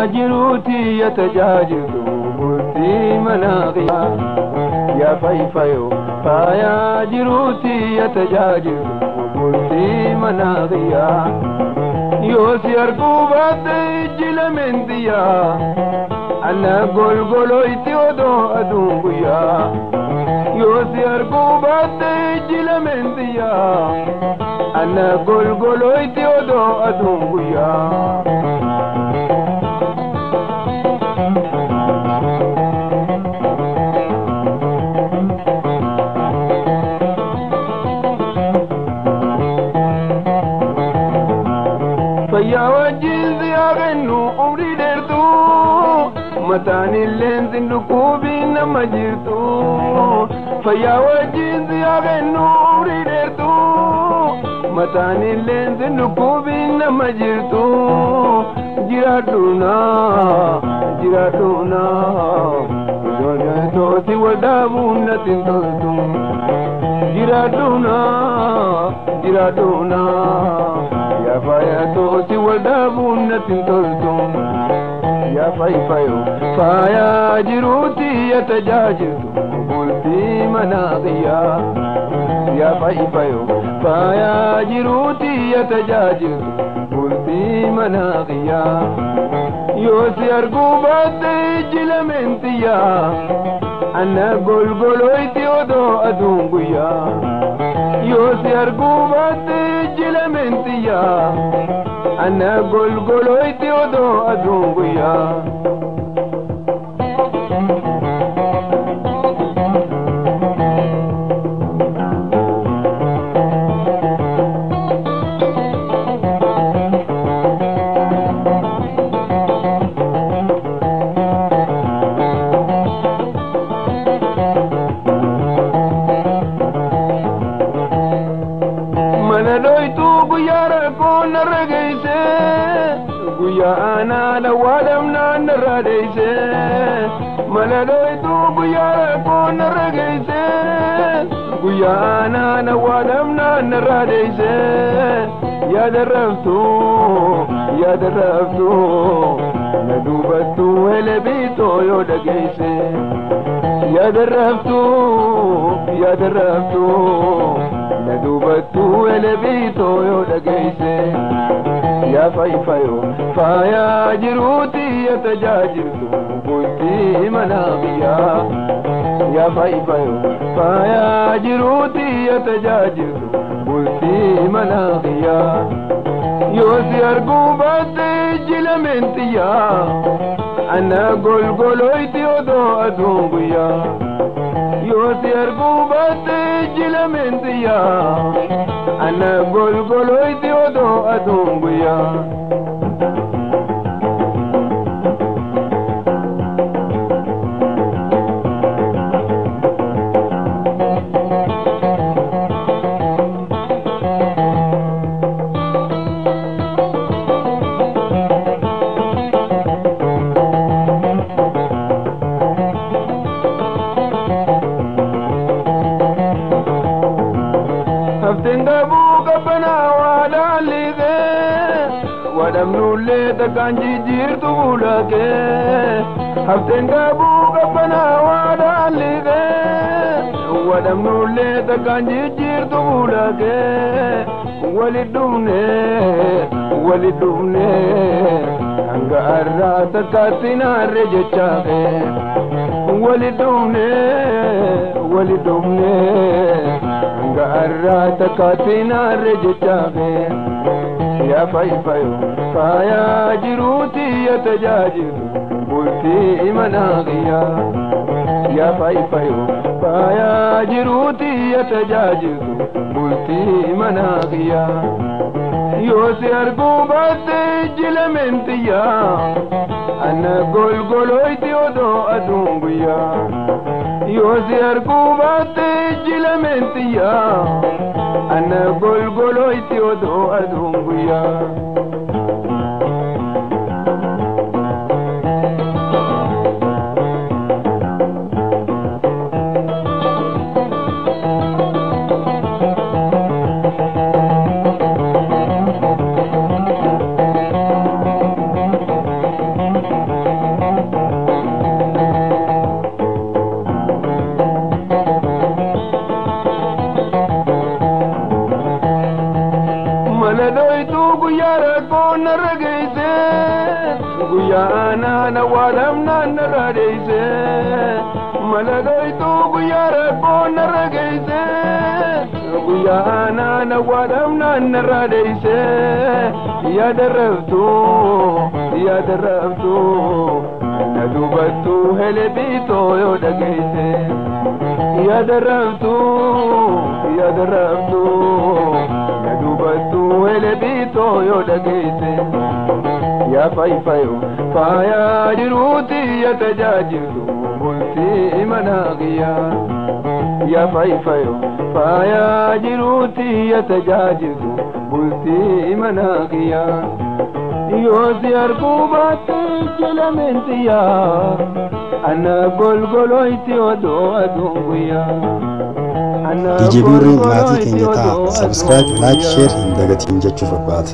Faayaa jiruuti ya tajaajilu bultii mana qiyyaa. Yaa fayfayo faayaa jiruuti ya tajaajilu bultii mana qiyyaa. Yoo si arguu baatte ijji lameen xiyyaa. Ana golgolooyti odoo aduun guyyaa. Yoo si arguu baatte ijji lameen xiyyaa. Ana golgolooyti odoo aduun guyyaa. Fayyaa wajjin si haa kennu umrii dheertuu. Mataan illeen sin dhukkubiin nama jirtu. Fayyaa wajjin si haa kennu umrii dheertuu. Mataan illeen sin dhukkubiin nama jirtu. Jiraadhu naa jiraadhu naa. Ijoollee toosi wal dhaabuun natti hin toltu. Jiraadhu naa jiraadhu naa. Yaa faaya toosi wal dhaabuun natti hin toltu. Yaa fayfayo faayaa jiruuti ya tajaajilu bultii mana qiyyaa. Yaa fayfayo faayaa jiruuti ya tajaajilu bultii mana qiyyaa. Yoo si arguu baatte ijji lameen xiyyaa. Ana golgolooyti odoo aduun guyyaa. Yoo si arguu baatte ijji lameen xiyyaa. Ana golgolooyti odoo aduun guyyaa. Mana dhoytuu guyyaa rakkoon narra geesse. Guyyaa aanaa dhawwaadhamnaan narra deesse. Mana dhoytuu guyyaa rakkoon narra geesse. Guyyaa aanaa dhawwaadhamnaan narra deesse. Yaada raftuu yaada raftuu na duubattuu elebiitoo yoo dhageesse. Yaada raftuu yaada raftuu na duubattuu elebiitoo yoo dhageesse. Yaa fayfayo faayaa jiruuti ya tajaajilu bultii mana qiyyaa. Yaa fayfayo faayaa jiruuti ya tajaajilu bultii mana qiyyaa. Yoo si arguu baatte ijji lameen xiyyaa. Ana golgolooyti odoo aduun guyyaa. Yoo si arguu baatte ijji lameen xiyyaa. Ana golgolooyti odoo aduun guyyaa. Hafteen qabuu qabbanaa waa dhaallisee. Wadhamnullee takkaan jijjiirtu fuulakee. Hafteen qabuu qabbanaa waa dhaallisee. Wadhamnullee takkaan jijjiirtu fuulakee. Wali dhufnee wali dhufnee hanga har'aa takkaatti naarre jechaakee. Wali dhufnee wali dhufnee hanga har'aa takkaatti naarre jechaakee. Yaa fayfayo faayaa jiruuti ya tajaajilu bultii mana qiyyaa. Yaa fayfayo faayaa jiruuti ya tajaajilu bultii mana qiyyaa. Yoo si arguu baatte ijji lameen xiyyaa. Ana golgolooyti odoo aduun guyyaa. Yoo si arguu baatte ijji lameen xiyyaa. Ana golgolooyti odoo aduun guyyaa. awwaadhamnaan narra deeyse, mala dhoytuu guyyaa rakkoon narra geeyse, guyyaa aanaan awwaadhamnaan narra deeyse. Yaa darrabtuu, yaa darrabtuu, na dubattuu helebiitoo yoo dhageeyse. Yaa darrabtuu, yaa darrabtuu, na dubattuu helebiitoo yoo dhageeyse. Yaa fayfayo faayaa jiruuti ya tajaajiltu bultii mana kiyyaa. Yaa fayfayo faayaa jiruuti ya tajaajiltu bultii mana kiyyaa. Yoo si arguu baatte jelamentiyaa, ana golgoloyti odoo aduun guyyaa. DJ Birrii maatii keenya ta'a. Subscribe, like, share hin dagatiin jechuu barbaada.